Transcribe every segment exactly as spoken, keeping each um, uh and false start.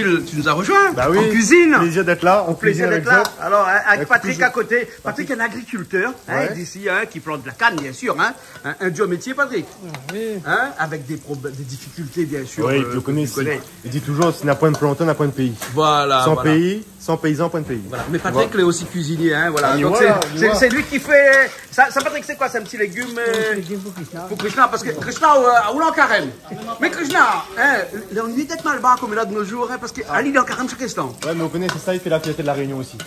Tu nous as rejoint en cuisine. Bah oui, plaisir d'être là, en cuisine avec Job. Plaisir d'être là. Alors, hein, avec Patrick à côté. Patrick, un agriculteur, hein, d'ici, hein, qui plante de la canne, bien sûr, hein. Un, un dur métier, Patrick. Oui. Hein, avec des problèmes, des difficultés, bien sûr, euh, que tu connais. Oui, je connais. Il dit toujours, si na poin de plantan, na poin de péi. Voilà, voilà. Sans péi, sans paysan, poin de péi. Voilà. Mais Patrick, il est aussi cuisinier, hein, voilà. Ah, mais voilà, c'est, c'est lui qui fait ça. Ça, Patrick, c'est quoi ? C'est un petit légume, euh, pour Krishna. Oui, c'est un petit légume pour Krishna. Pour Krishna, parce que Krishna, euh, ou lé an karèm. Mais Krishna, hein, lé annuiyé d'être malbar konm lé la de nos jours, hein, parce que ali lé an karèm chaque instant. Ouais, mais vous connaissez ça, il fait la fierté de La Réunion aussi,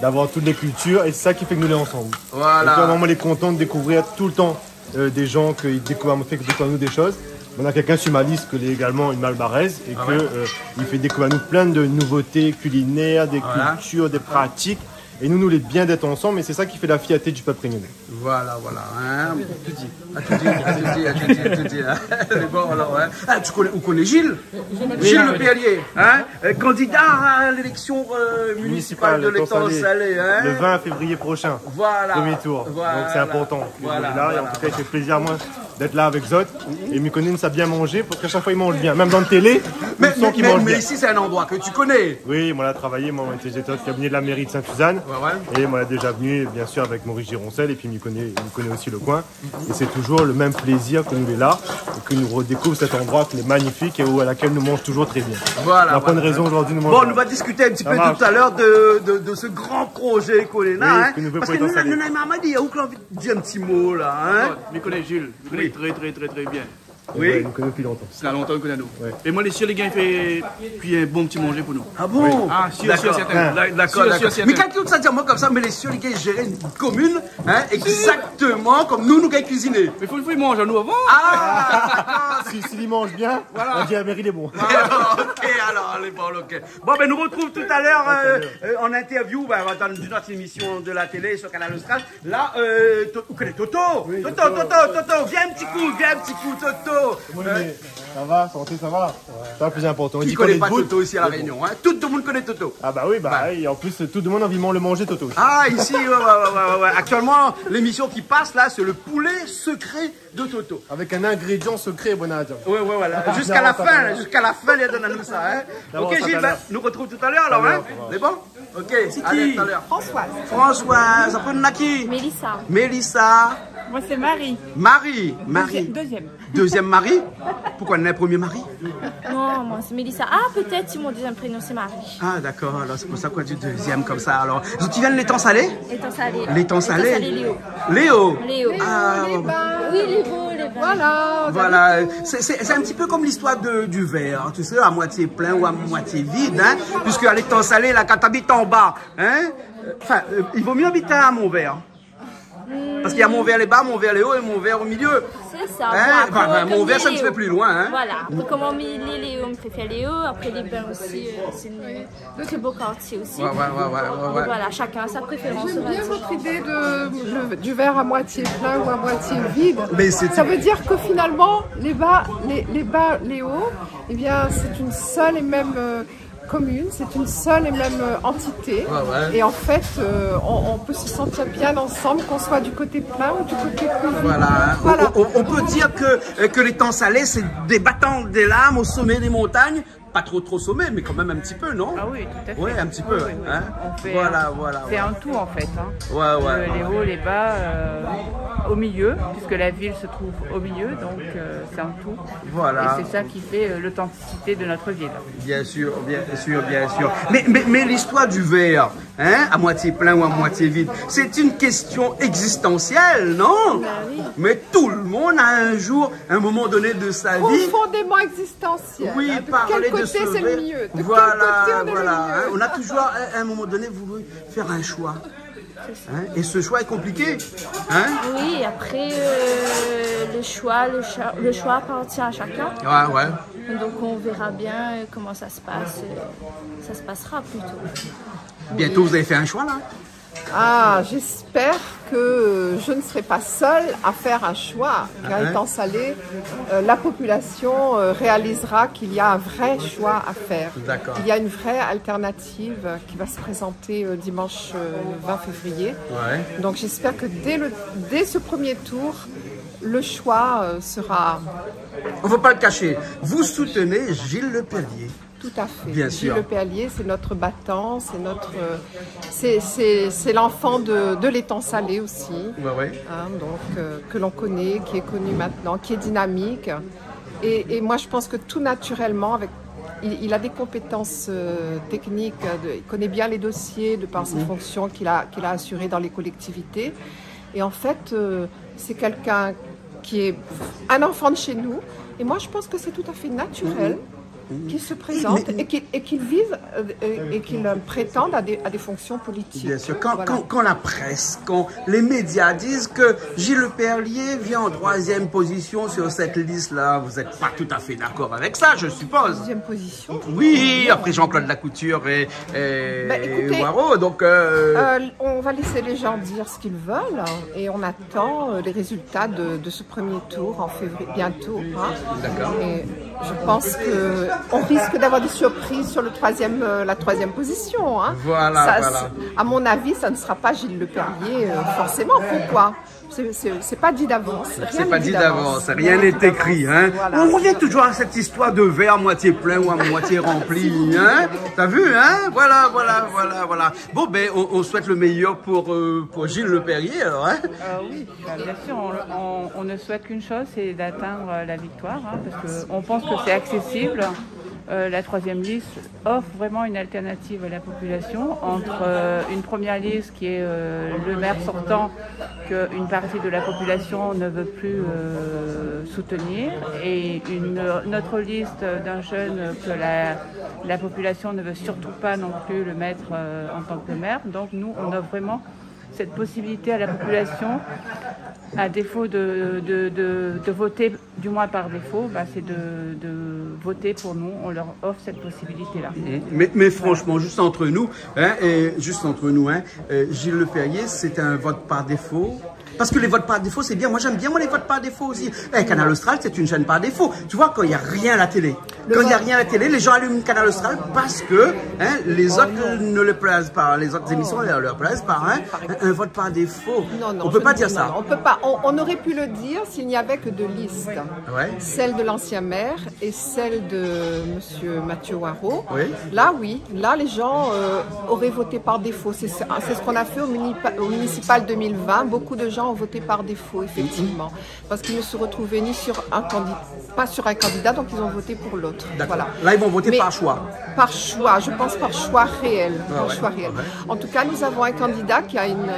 d'avoir toutes les cultures, et c'est ça qui fait que nous, on est ensemble. Voilà. Et puis, à un moment, on est content de découvrir tout le temps euh, des gens qui découvrent, fait découvrir nous des choses. On a quelqu'un sur ma liste qui est également une Malbaraise et que, euh, il fait découvrir nous plein de nouveautés culinaires, des cultures, des pratiques. Et nous, nous, lé bien d'être ensemble et c'est ça qui fait la fierté du peuple réunionnais. Voilà, voilà, hein. Tout dit. Ah, tout dit, ah, tout dit, ah, tout dit, ah, tout dit, hein. Mais bon, alors, hein. Ah, tu connais, ou koné Gilles ? Oui. Gilles Le Perrier, hein, euh, candidat à l'élection, euh, municipale de l'Étang-Salé, hein. Municipale de l'Étang-Salé, le vingt février prochain. Voilà. Premier tour. Voilà. Donc c'est important. Voilà, voilà. Et en tout cas, il fait plaisir à moi d'être là avec zot. Et mi koné sa bien manzé, parce qu'à chaque fois, il mange bien. Même dans la télé, on sent qu'il mange bien. Mais, mais, mais ici, c'est un endroit que tu connais. Oui, moi, la travaillé, moi, j'étais au cabinet de la mairie de Sainte-Suzanne. Ouais, ouais. Et moi, déjà venu, bien sûr, avec Maurice Gironcel, et puis mi koné, mi koné aussi le coin. Et c'est toujours le même plaisir que nous lé la, et que nous redécouvre cet endroit qui est magnifique et où, à laquelle nous mange toujours très bien. Voilà, voilà. On n'a pas de raison aujourd'hui de nous manger. Bon, nou va diskité in ti pé talèr de, de, de se gran projé k'ou néna, hein. Oui, ke nou vé pou Létan Salé. Parske nou, nou, nou, Mamadi, ou ke anvi di in ti mo la, hein ? Bon, mi koné Jules, mi koné trè, trè, trè, trè bien. Oui. Ouais, nou koné dopi lontan. Sa lontan nou koné nou. Ouais. É moin, lé sir, lé gars, i fé kui in bon ti manzé pou nou. Ah bon ? Oui. Ah, sir, sir, sèrtin. D'accord. D'accord, d'accord. Sir, sir, sèrtin. Mé kan ou sa di amoin konmsa, mé lé sir, lé gars i jèr in komine, hein, exactement konm nou, nou gingn kuiziné. Mé fo, fo li manz anou avan. Ah, d'accord. Si, si li manz bien, voilà, on dit, ah, mé lé bon. Voilà. OK, alors, lé bon, OK. Bon, ben, nou retrouv talèr, euh, euh, an interview, ben, dan in ot émisyon de la télé sur Kanal Austral. La, euh, To-, ou koné Toto ? Oui, Toto, Toto, Toto, vien in ti kou, vien in ti kou, Toto. Koman i lé ? Sa va, santé, sa va ? Ouais. Sa, le plus important. Ki koné pa Toto isi La Rényon, hein ? Tout le monde koné Toto. Ah bah oui, bah oui, en plus, tout le monde a envie de le manger, Toto. Ah, isi, ouais, ouais. Actuellement, l'émission qui passe, là, c'est le poulet secret de Toto. Avec un ingrédient secret, bon, à dire. Ouais, ouais, voilà. Ah, jusqu'à la fin, jusqu'à la fin, li done anou sa, hein. D'abord, OK, Gilles, ben, nou retrouv talèr, alors, hein. Talèr, talèr. Lé bon ? OK, allez, talèr. Françoise. Françoise, apré nou néna ki ? Mélissa. Mélissa. Moi, c'est Marie. Marie, Marie. Deuxième, deuxième. Deuxième Marie ? Pourquoi, le premier mari ? Non, moi, c'est Mélissa. Ah, peut-être si mon deuxième prénom, c'est Marie. Ah, d'accord, alors c'est pour ça qu'on dit deuxième comme ça, alors. Zot i vien Létan Salé ? Létan Salé. Létan Salé. Létan Salé, Léo. Léo. Léo. Ah, Léo, ouais. Les Bas. Oui, les Bas, les Bas. Voilà. Voilà, c'est, c'est, c'est un petit peu comme l'histoire de, du verre, tu sais, à moitié plein ou à moitié vide, hein, puisque à Létan Salé, la, kan ou abit anba, hein, euh, enfin, euh, il vaut mieux habiter à Montvert. Parce qu'il y a Montvert-les-Bas, Montvert-les-Hauts et Montvert au milieu. C'est ça. Hein ? Bon, après, enfin, comme Montvert, c'est un petit peu plus loin, hein. Voilà. Après, comme on met les Léo, on préfère Léo. Après, les Bains aussi, euh, c'est une Très beau quartier aussi. Ouais, ouais, ouais, ouais, ouais. Donc voilà, chacun a sa préférence, on va dire. J'aime bien votre idée de, le, du verre à moitié plein ou à moitié vide. Mais c'est... Ça veut dire que finalement, les bas, les, les bas, les hauts, eh bien, c'est une seule et même, euh, commune, c'est une seule et même, euh, entité. Ouais, ouais. Et en fait, euh, on, on peut se sentir bien ensemble, qu'on soit du côté plein ou du côté plus vide. Voilà. Voilà. On, on, on peut dire que, euh, que l'Étang Salé, c'est des battants de l'âme au sommet des montagnes. Pas trop, trop sommet, mais quand même un petit peu, non ? Ah oui, tout à fait. Ouais, un petit peu, hein ? Oui, oui, oui. On fait un, c'est un tout, en fait, hein. Ouais, ouais, ouais. Le, les hauts, les bas, euh, au milieu, puisque la ville se trouve au milieu, donc, euh, c'est un tout. Voilà. Et c'est ça qui fait, euh, l'authenticité de notre ville. Bien sûr, bien sûr, bien sûr. Mais, mais, mais l'histoire du verre, hein, à moitié plein ou à moitié vide, c'est une question existentielle, non ? Bah oui. Mais tout le monde a un jour, un moment donné de sa vie. Profondément existentielle. Oui, hein, de quel côté c'est le mieux ? De quel côté on est le mieux ? Voilà, voilà, hein. On a toujours, à un moment donné, voulu faire un choix. C'est ça. Hein ? Et ce choix est compliqué. Hein ? Oui, après, euh, le choix, le cho-, le choix appartient à chacun. Ouais, ouais. Donc, on verra bien, euh, comment ça se passe. Euh, ça se passera plutôt. Bientôt, vous allez faire un choix, là ? Ah, j'espère que je ne serai pas seule à faire un choix. Car étant salée, euh, la population, euh, réalisera qu'il y a un vrai choix à faire. D'accord. Il y a une vraie alternative, euh, qui va se présenter, euh, dimanche, euh, le vingt février. Ouais. Donc j'espère que dès le, dès ce premier tour, le choix, euh, sera... On ne va pas le cacher. Vous soutenez Gilles Le Perrier. Tout à fait. Bien sûr. Gilles Leperlier, c'est notre battant, c'est notre, euh, c'est, c'est, c'est l'enfant de, de l'étang Salé aussi, ouais, ouais, hein, donc, euh, que l'on connaît, qui est connu maintenant, qui est dynamique. Et, et moi, je pense que tout naturellement, avec, il, il a des compétences, euh, techniques, euh, de, il connaît bien les dossiers de par ses, mhm, fonctions qu'il a, qu'il a assurées dans les collectivités. Et en fait, euh, c'est quelqu'un qui est un enfant de chez nous. Et moi, je pense que c'est tout à fait naturel, mhm, mhm, qu'il se présente, mais, et qu'il, et qu'il vise, euh, et, et qu'il, euh, prétende à des, à des fonctions politiques. Bien sûr. Quand, voilà, quand, quand la presse, quand les médias disent que Gilles Leperlier vient en troisième position sur cette liste-là, vous êtes pas tout à fait d'accord avec ça, je suppose. Troisième position ? Oui, non, après Jean-Claude Lacouture et, et, ben, écoutez, Hoareau, donc, euh, euh, on va laisser les gens dire ce qu'ils veulent, hein, et on attend, euh, les résultats de, de ce premier tour en février, bientôt, hein. D'accord. Et je pense que on risque d'avoir des surprises sur le troisième, euh, la troisième position, hein. Voilà, ça, voilà. À mon avis, ça ne sera pas Gilles Leperlier, euh, forcément. Pourquoi ? C'est, c'est, c'est pas dit d'avance. Rien n'est dit d'avance. Rien n'est écrit, hein. Voilà. On revient toujours à cette histoire de verre à moitié plein ou à moitié rempli, hein. T'as vu, hein ? Voilà, voilà, voilà, voilà. Bon, ben, on, on souhaite le meilleur pour, euh, pour Gilles Leperlier, alors, hein. Euh, oui, bah, bien sûr, on, on, on ne souhaite qu'une chose, c'est d'atteindre, euh, la victoire, hein, parce que on pense que c'est accessible. Euh, la troisième liste offre vraiment une alternative à la population entre, euh, une première liste qui est, euh, le maire sortant, qu'une partie de la population ne veut plus, euh, soutenir, et une, une autre liste d'un jeune que la, la population ne veut surtout pas non plus le mettre, euh, en tant que maire. Donc nous, on offre vraiment cette possibilité à la population, à défaut de, de, de, de voter, du moins par défaut, bah, c'est de, de voter pour nous. On leur offre cette possibilité-là. Mhm. Mais, mais franchement, juste entre nous, hein, et juste entre nous, hein, euh, Gilles Leperlier, c'est un vote par défaut. Parce que les votes par défaut, c'est bien. Moi, j'aime bien, moi, les votes par défaut aussi. Eh, Canal Austral, c'est une chaîne par défaut. Tu vois, quand il y a rien à la télé, quand il y a rien à la télé, les gens allument Canal Austral parce que, hein, les autres ne leur plaisent pas, les autres émissions ne leur plaisent pas, hein. Un, un vote par défaut. Non, non, on peut pas dire ça. Non, non, on peut pas. On, on aurait pu le dire s'il n'y avait que deux listes. Ouais. Celle de l'ancien maire et celle de monsieur Mathieu Hoareau. Oui. Là, oui. Là, les gens, euh, auraient voté par défaut. C'est ça, c'est ce qu'on a fait au munipa-, au municipal deux mille vingt. Beaucoup de gens ont voté par défaut, effectivement. Parce qu'ils ne se retrouvaient ni sur un candi-, pas sur un candidat, donc ils ont voté pour l'autre. D'accord. Voilà. Là, ils vont voter par choix. Mais par choix, je pense par choix réel. Ah ouais. Par choix réel. Ouais. En tout cas, nous avons un candidat qui a une,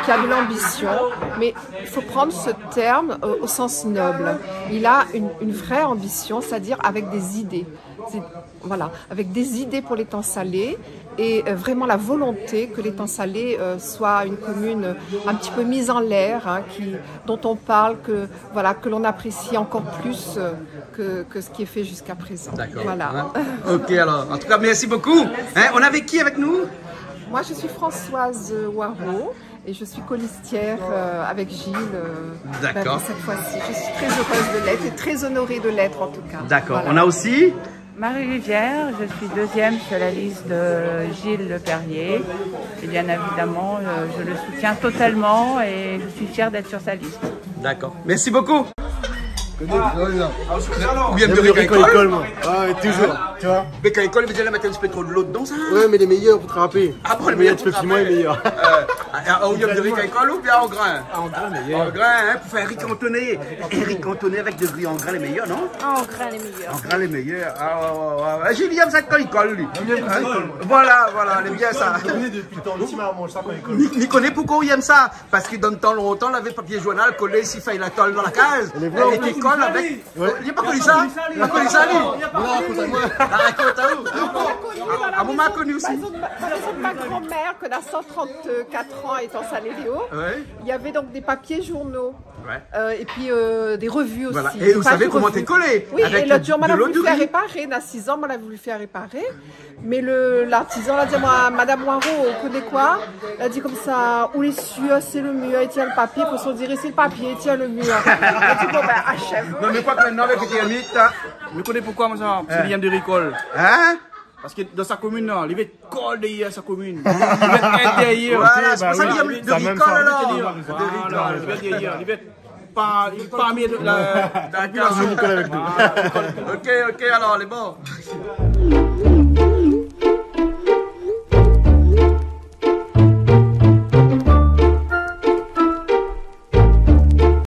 qui a de l'ambition, mais il faut prendre ce terme, euh, au sens noble. Il a une, une vraie ambition, c'est-à-dire avec des idées. C'est, voilà, avec des idées pour l'étang Salé et, euh, vraiment la volonté que l'étang Salé, euh, soit une commune un petit peu mise en l'air, hein, qui, dont on parle, que, voilà, que l'on apprécie encore plus, euh, que, que ce qui est fait jusqu'à présent. D'accord. Voilà. Hein ? Ok, alors, en tout cas, merci beaucoup. Merci. Hein, on avait qui avec nous ? Moi, je suis Françoise Hoareau. Et je suis colistière, euh, avec Gilles, euh, bah, cette fois-ci. D'accord. Je suis très heureuse de l'être et très honorée de l'être, en tout cas. D'accord. Voilà. On a aussi ? Marie Rivière, je suis deuxième sur la liste de Gilles Leperlier. Et bien évidemment, euh, je le soutiens totalement et je suis fière d'être sur sa liste. D'accord. Merci beaucoup. Ou yèm bien lo ri kan li kol, moin. Ah, ouais, toujours, tu vois. Mé kan li kol, i vé dir la mèt in ti pé tro dolo dedan, sa. Ouais, mé lé méyèr pou trapé. Ah bon, lé méyèr pou trapé. Lé méyèr, in ti pé piman, lé méyèr. Euh, ah, ah, ou yèm lo ri kan li kol oubien an grin ? An grin, méyèr. An grin, hein, pou fé in ri kantoné. In ri kantoné avèk do ri an grin, lé méyèr, non ? Ah, an grin, lé méyèr. An grin, lé méyèr. Ah, ouais, ouais, ouais, ouais. Gilles, li yèm sa kan li kol, li. Li yèm kan li kol. Voilà, voilà, lé bien, sa. Li koné dopi tan ti, ma manz sa kan li kol. Li, li koné poukosa li yèm sa. Parske dan tan lontan, lavé papié journal, kolé isi, fèy la tol dan la kaz. Lé vré, an plis. Li kol avèk Ouais. Li la pa koni sa ? Li la pa koni sa, li ? Non, ékout, moin. Ah, ékout, ah, ou. Ah, moin la koni osi. Par exemple, par exemple, ma grand-mère, ke na cent trente-quatre ans, étant Salé-Léo, ouais, il y avait donc des papiers journaux. Ouais. Euh, et puis, euh, des revues aussi. Voilà. Des pages de revues. Et ou savé koman té kolé ? Oui, avèk et l'autre jour, moin la voulu fèr réparé, na six ans, moin la voulu fèr réparé. Mé le, l'artizan la di amoin, madam Hoareau, ou koné koi ? La di konmsa, ou lé sir, sé lo mir i tien lo papié, parske on diré sé lo papié i tien lo mir. La di, bon, bin, ashèv. Non, mé koi ke mintnan, avèk lo tèrmik, la. Mé ou koné poukosa, moin, sa, sé li yèm do ri kol. Hein ? Parske dan sa komine, la, li vé kol dèryèr sa komine. Li vé èt dèryèr. Voilà, sé pou sa li yèm do ri kol, alor. Voilà, li vé èt dèryèr, li vé èt pa, parmi la, la popilasion. D'accord. Voilà. Ok, ok, alor, lé bon.